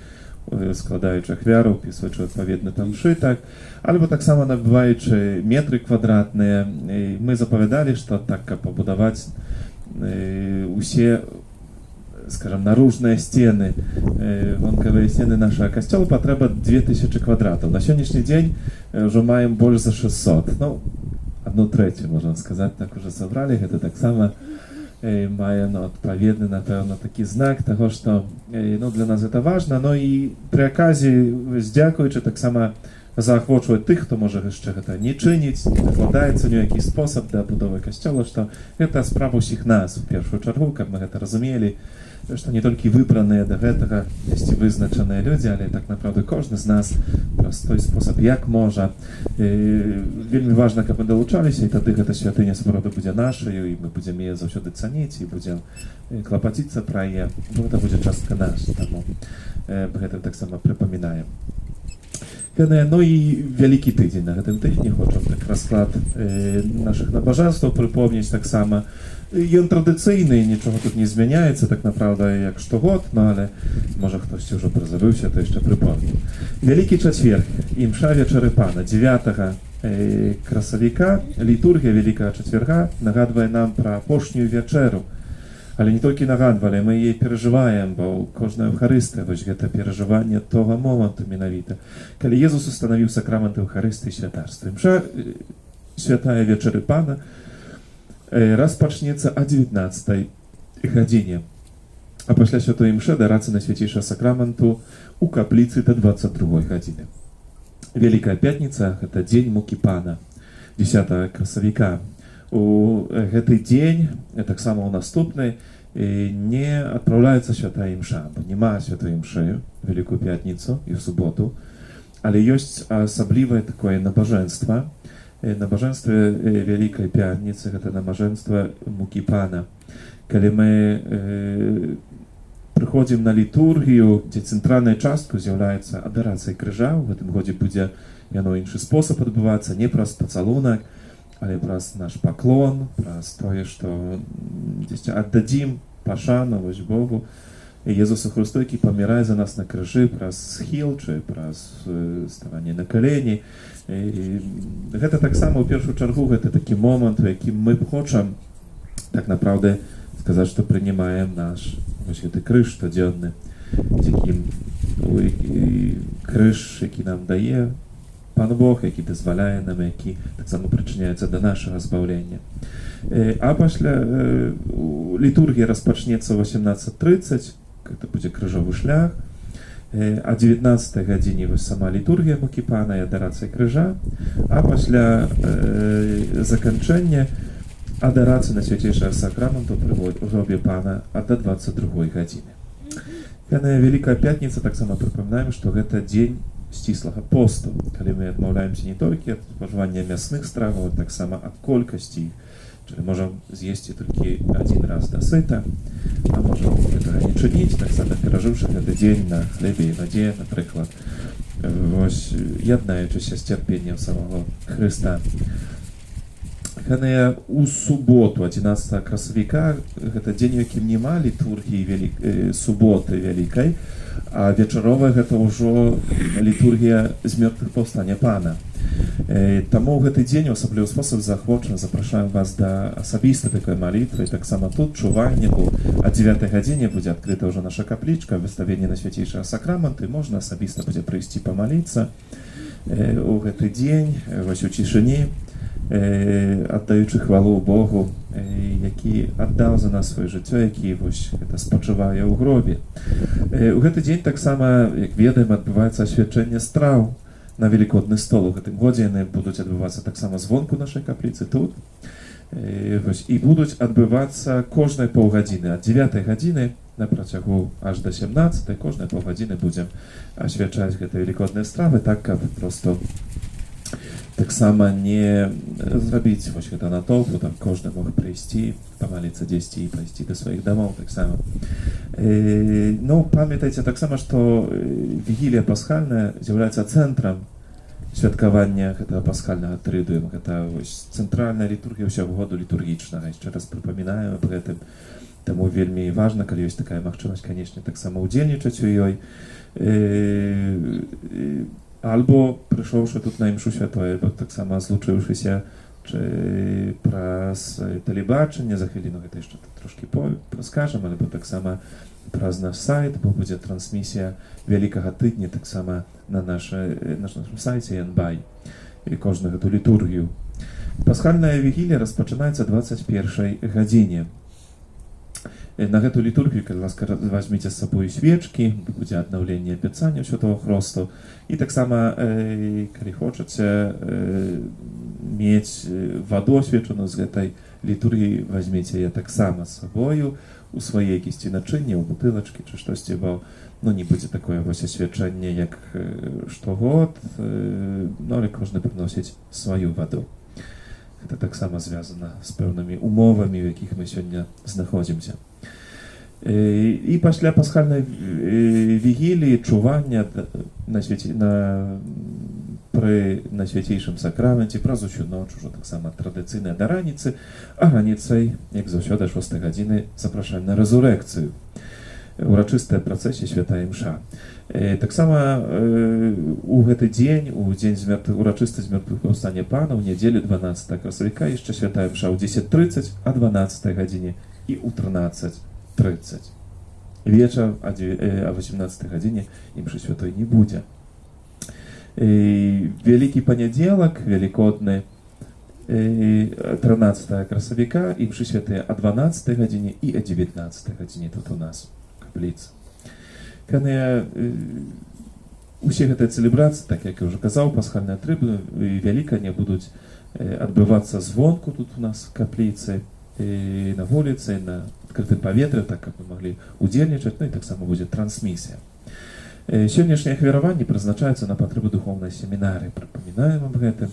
складаючы ахвяру, впісваючы адпаведна там мшы, так, альбо таксама набываючы метры квадратныя. І мы запавядалі, што так, каб пабудаваць усе, скажем, наружныя сцены, вонкавыя сцены нашага касцёла, патрэба 2000 квадратаў. На сённяшні дзень ўжо маем больш за 600. Ну, одну трэцюю, можна сказаць, так, уже сабралі. Гэта таксама мае, ну, адпаведны, напэўна, такі знак таго, што ну, для нас гэта важна. Ну і пры аказіі, дзякуючы, таксама заахвочваць тых, хто можа яшчэ гэта не чыніць, не дакладаецца ні ў які спосаб да будовы касцёла, што гэта справа ўсіх нас у першую чаргу, каб мы гэта разумелі, што не толькі выбраныя да гэтага дзесьці вызначаныя людзі, але так направду кожны з нас праз той спосаб, як можа. Вельмі важна, каб мы далучаліся, і тады гэта святыня сапраўды будзе нашаю, і мы будзем яе заўсёды цаніць і будзем клапаціцца пра яе, бо гэта будзе частка нас, таму гэтым таксама прыпамінаем. Ну і вялікі тыдзень на гэтым тыдні, хочам так расклад нашых набажэнстваў прыпомніць таксама. Ён традыцыйны, нічога тут не змяняецца так направда, як штогод, ну але можа хтосьці ўжо прызабыўся, то яшчэ прыпомнім. Вялікі чацвер, імша Вячэры Пана 9 красавіка, літургія Вялікага чацвярга нагадвае нам пра апошнюю вячэру. Але не толькі нагадвалі, мы яе перажываем, бо кожная Эўхарыстыя вось гэта перажыванне тога моманту менавіта, калі Езус устанавіў сакрамент Эўхарыстыі, святарства. Імша святая Вячэры Пана распачнецца а 19 гадзіне. А пасля святой імшы адарацыя Найсвяцейшага Сакраменту у капліцы да 22 гадзіны. Вялікая пятніца — гэта дзень мукі Пана, 10 красавіка. У гэты дзень, таксама ў наступны, не адпраўляецца святая імша, бо няма святой імшы Вялікую пятніцу і ў суботу, але ёсць асаблівае такое набажэнства. Набажэнстве Вялікай пятніцы — гэта набажэнства мукі Пана. Калі мы прыходзім на літургію, дзе цэнтральнай часткай з'яўляецца адарацыя крыжа, у гэтым годзе будзе яно іншы спосаб адбывацца, не праз пацалунак, але праз наш паклон, праз тое, што дзесьці аддадзім пашану вось Богу, Езусу Хрысту, які памірае за нас на крыжы, праз схіл чы праз ставанне на калені. І гэта таксама ў першую чаргу гэта такі момант, у якім мы хочам так направды сказаць, што прынімаем наш вось гэты крыж штодзённы, з якім крыж, які нам дае Пан Бог, які дазваляе нам, які таксама прычыняецца да нашага збаўлення. А пасля літургія распачнецца ў 18:30, гэта будзе крыжовы шлях. А 19 гадзіне вось сама літургія мукі Пана і адарацыя крыжа, а пасля заканчэння адарацыя Найсвяцейшага Сакраменту пры гробе Пана а да 22 гадзіны. Пяная Вялікая пятніца, таксама прыпамінаем, што гэта дзень сціслага посту, калі мы адмаўляемся не толькі ад спажывання мясных страваў, таксама ад колькасці іх. Czyli можам з'есці толькі адзін раз да сыта, а можам гэтага не чыніць, таксама перажыўшы гэты дзень на хлебе і вадзе, напрыклад, вось яднаючыся з цярпеннем самого Хрыста. Кханыя, у суботу 11 красавіка гэта дзень, у якім няма літургіі суботы вялікай, а вечаровая гэта ўжо літургія з мёртвых паўстання Пана. Таму ў гэты дзень у асаблівы спосаб заахвочана запрашаем вас да асабістай такой малітвы, таксама тут чувальніку. А 9 гадзіне будзе адкрыта ўжо наша каплічка выставлення Найсвяцейшага Сакраменту, і можна асабіста будзе прыйсці памаліцца у гэты дзень, вось у цішыні, аддаючы хвалу Богу, які аддаў за нас сваё жыццё, які вось гэта спачывае ў гробе. У гэты дзень таксама, як ведаем, адбываецца асвячэнне страў. На велікодны стол. У гэтым годзе яны будуць адбывацца таксама звонку нашай капліцы тут. Вось, і будуць адбывацца кожнай паўгадзіны ад 9 гадзіны на працягу аж да 17, кожнай паўгадзіны будзем асвячаць гэтыя велікодныя стравы, так каб просто таксама не зрабіць вось гэта натоўпу, там кожны мог прыйсці, памаліцца дзесьці і пайсці да сваіх дамоў таксама. Ну, памятайце таксама, што вігілія пасхальная з'яўляецца цэнтрам святкавання гэтага пасхальнага трыдуум. Гэта вось цэнтральная літургія ўсяго году літургічнага. Яшчэ раз прыпамінаю аб гэтым. Таму вельмі важна, калі ёсць такая магчымасць, канешне, таксама ўдзельнічаць у ёй. Альбо прыйшоўшы тут на імшу святой, альбо таксама злучыўшыся чи праз тэлебачанне, за хвіліну гэта яшчэ трошкі раскажам, альбо таксама праз наш сайт, бо будзе трансмісія вялікага тыдня таксама на нашым сайце Янбай і кожную гэту літургію. Пасхальная вігілія распачынаецца 21 гадзіне. На гэту літургію, калі ласка, возьміце з сабою свечкі, будзе аднаўленне абяцання святого хросту. І таксама, калі хочаце мець ваду асвечаную з гэтай літургіі, возьміце яе таксама з сабою у свае якісьці начынні, ў бутылачкі чи штосьці, бо ну, не будзе такое вось асвячэнне, як штогод, ну, але кожны прыносіць сваю ваду. Гэта таксама звязана з пэўнымі умовамі, у якіх мы сёння знаходзімся. І пасля пасхальнай вігіліі чування на свяці, на, пры найсвяцейшым сакраменце праз усю ноч ужо таксама традыцыйна да раніцы, а раніцай, як заўсёды, 6 гадзіны запрашаем на рэзурэкцыю. Урачыстая працэсія, святая імша. Таксама у гэты дзень, у дзень урачысты з паўстання Пана, у нядзелю 12 красавіка, яшчэ святая імша ў 10:30, а 12 гадзіне і ў 13:30. Вечар а 18 гадзіне імшы святой не будзе. Вялікі панядзелак, велікодны, 13 красавіка, імшы святыя а 12 гадзіне і а 19 гадзіне тут у нас капліцы. Кане, усе гэтыя цэлебрацыі, так як я ўжо казаў, пасхальная трыбуна і вялікання будуць адбывацца звонку тут у нас капліцы, на вуліцы, на адкрытым паветры, так каб мы маглі удзельнічаць, ну і таксама будзе трансмісія. Сённяшняе ахвяраванне прызначаецца на патрэбы духоўнай семінары, прыпамінаем аб гэтым.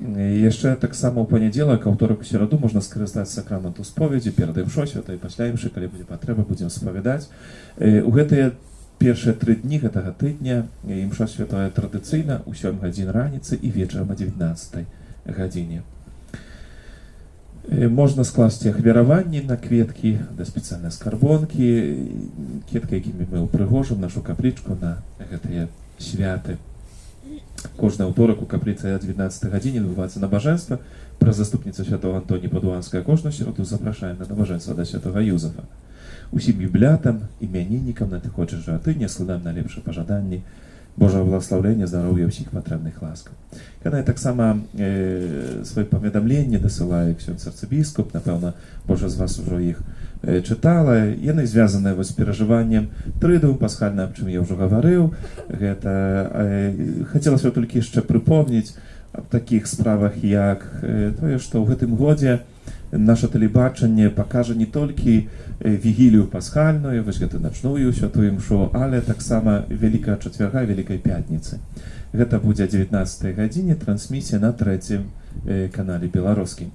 Яшчэ таксама ў панядзелак, аўторак, у сераду можна скарыстаць сакраменту споведзі перад імшой святой, пасля імшы, калі будзе патрэба, будзем спавядаць. У гэтыя першыя 3 дні гэтага тыдня імша святая традыцыйна ў 7 гадзін раніцы і вечарам а 19 гадзіне. Можна скласці ахвяраванні на кветкі да спецыяльнай скарбонкі, кветкі, якімі мы ўпрыгожым нашу каплічку на гэтыя святы. Кожны аўторак у капліцы а 19 гадзіне адбываецца набажэнства праз заступніцу святого Антоні Падуанскага. Кожную сераду запрашаем на набажэнства да святого Юзафа. Усім юблятам, імяніннікам надыходжачага тыдня складаем найлепшыя пажаданні Божага благаслаўлення, здароўя, ўсіх патрэбных ласкаў. Кана таксама сваё паведамленне дасылае ксёндз арцыбіскуп, напэўна, больш з вас ужо іх чытала. Яны звязаныя вось з перажываннем трыдуум пасхальна, аб чым я ўжо гаварыў. Гэта хацелася толькі яшчэ прыпомніць аб такіх справах, як тое, што ў гэтым годзе наша тэлебачанне пакажа не толькі вігілію пасхальную, вось гэту начную святую імшу, але таксама вялікага чацвярга, вялікай пятніцы. Гэта будзе 19 гадзіне трансмісія на трэцім канале беларускім.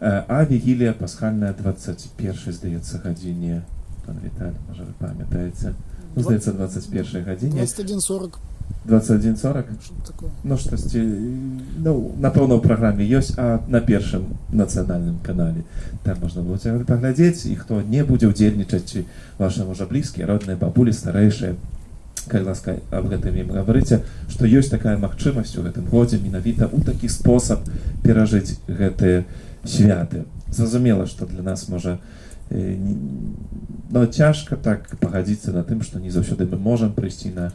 А вігілія пасхальная 21, здаецца, гадзіне. Пан Віталь, можа, вы памятаеце? Ну, здаецца, 21 гадзіне. 21:40. 21:40? Что такое? Ну, штосьці, ну, напэўна, ў праграме ёсць, а на першым нацыянальным канале. Там можна было паглядзець, і хто не будзе ўдзельнічаць, ці вашы, можа, блізкія, родныя, бабулі, старэйшыя, калі ласка, аб гэтым ім гаварыце, што ёсць такая магчымасць у гэтым годзе менавіта ў такі спосаб перажыць гэтыя святы. Зразумела, што для нас можа ну, цяжка так пагадзіцца на тым, што не заўсёды мы можам прыйсці на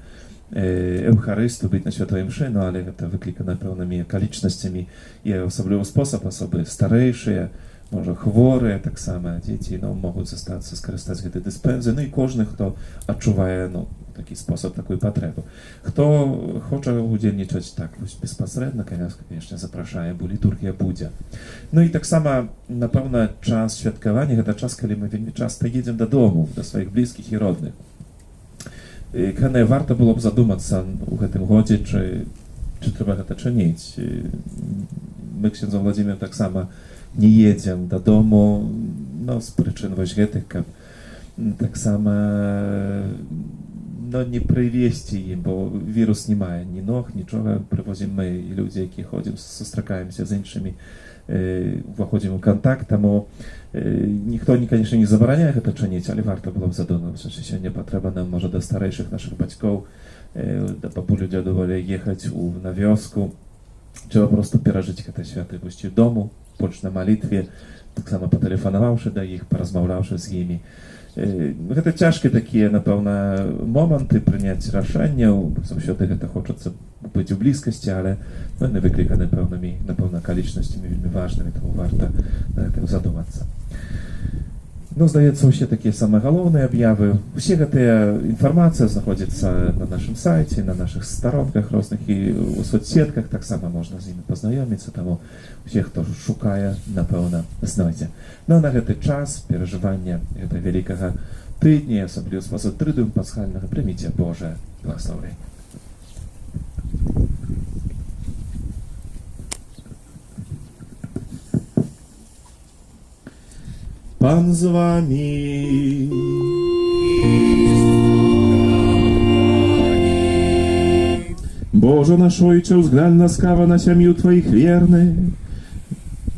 Эўхарысту, быць на святой імшы, ну, але гэта выклікана пэўнымі акалічнасцямі і асабліва спосаб, асобы старэйшыя, можа, хворыя таксама, дзеці, ну, могуць застацца, скарыстаць гэтай дыспензы, ну і кожны, хто адчувае, ну, такі спосаб, такую патрэбу. Хто хоча удзельнічаць так вось беспасрэдна, конечно, запрашае, бо літургія будзе. Ну і таксама, напэўна, час святкавання гэта час, калі мы вельмі часта едзем дадому, да сваіх блізкіх і родных. Кане, варта было б задумацца ў гэтым годзе, чи трэба гэта чыніць. Мы ксяндзом Владимиром таксама не едзем дадому, no, з прычын вось гэтых, каб таксама no, не прывесці ім, бо вірус не мае ні ног, нічога, прывозім мы і людзі, якія ходзім, сустракаемся з іншымі, уваходзім у кантакт, таму ніхто, конечно, не забараняе гэта чыніць, але варта было б задумацца, ці сёння патрэба нам, можа, да старэйшых нашых бацькоў, да бабулю, дзяду ехаць на вёску, trzeba po prostu перажыць гэтыя святы вось у дому, больш на малітве, таксама патэлефанаваўшы да іх, паразмаўляўшы з імі. Гэта цяжкія такія, напэўна, моманты прыняць рашэнняў, заўсёды гэта хочацца быць у блізкасці, але ну, яны выкліканы пэўнымі, напэўна, акалічнасцямі вельмі важнымі, таму варта на гэтым задумацца. Ну, здаецца, усе такія самыя галоўныя аб'явы. Усе гэтыя інфармацыя знаходзіцца на нашым сайце, на нашых старонках розных і ў соцсетках, таксама можна з імі пазнаёміцца, таму усе, хто шукае, напэўна, знойдзе. Ну, а на гэты час перажывання гэтага вялікага тыдня, асабліва з трыдуум пасхальнага, прыміце Божае благаслаўленне. Пан з вамі. Божа наш Ойча, узглянь ласкава на сям'ю Тваіх верных,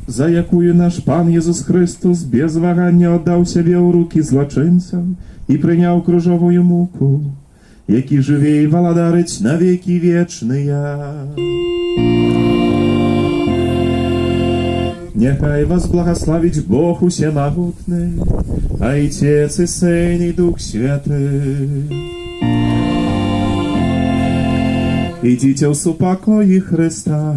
за якую наш Пан Езус Хрыстус без вагання аддаў сябе ў рукі злачынцам і прыняў крыжовую муку, які жыве і валадарыць на векі вечныя. Няхай вас благаславіць Бог усемагутны, Айцец і Сын і Дух Святы. Ідзіце ў супакоі Хрыста.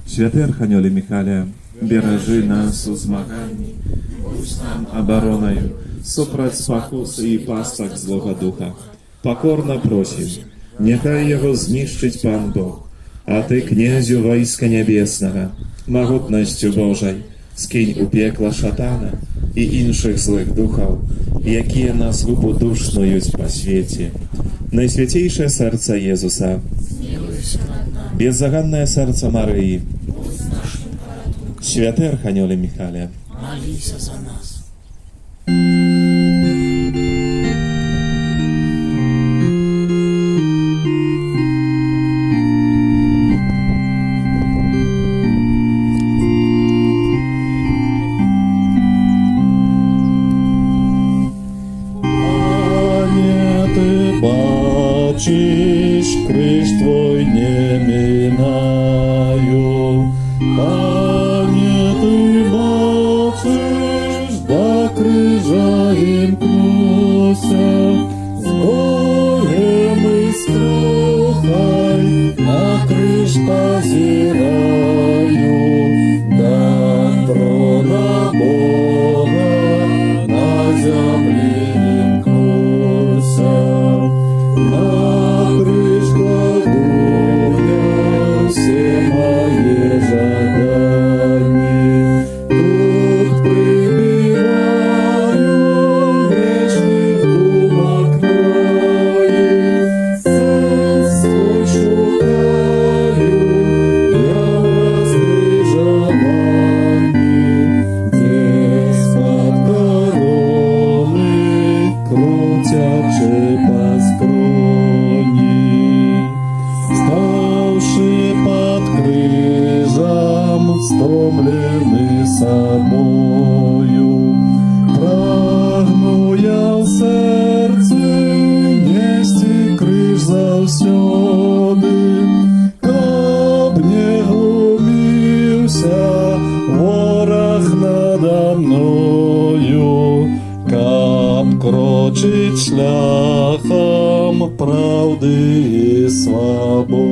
Святы Арханёле Міхале, беражы нас у змаганні, будзь нам абаронаю супраць спакус і пастак злога духа. Пакорна просім, няхай яго знішчыць Пан Бог, а ты, князю войска нябеснага, магутнасцю Божай, скінь у пекла шатана і іншых злых духаў, якія на згубу душ снуюць па свеце. Найсвяцейшае сэрца Езуса, беззаганнае сэрца Марыі, святы Арханёле Міхале, молися за нас. Пане, ты бачыш, крыж твой не мінаю. Пане, ты бачыш, да крыжа імкнуся, з болем і скрухай на крыж пазіраю, да трона Бога на зямлі імкнуся. На крыж кладу я ўсе мае жаданні, тут прыбіраю грэшных думак моіх, сэнс свой шукаю я ў раскрыжаванні, дзе з-пад кароны круцячы па скроні. Стаўшы пад крыжам, стомлены сабою, прагну я ў сэрцы несці крыж заўсёды, каб не глуміўся вораг нада мною, каб крочыць шляхам праўды і свабоды.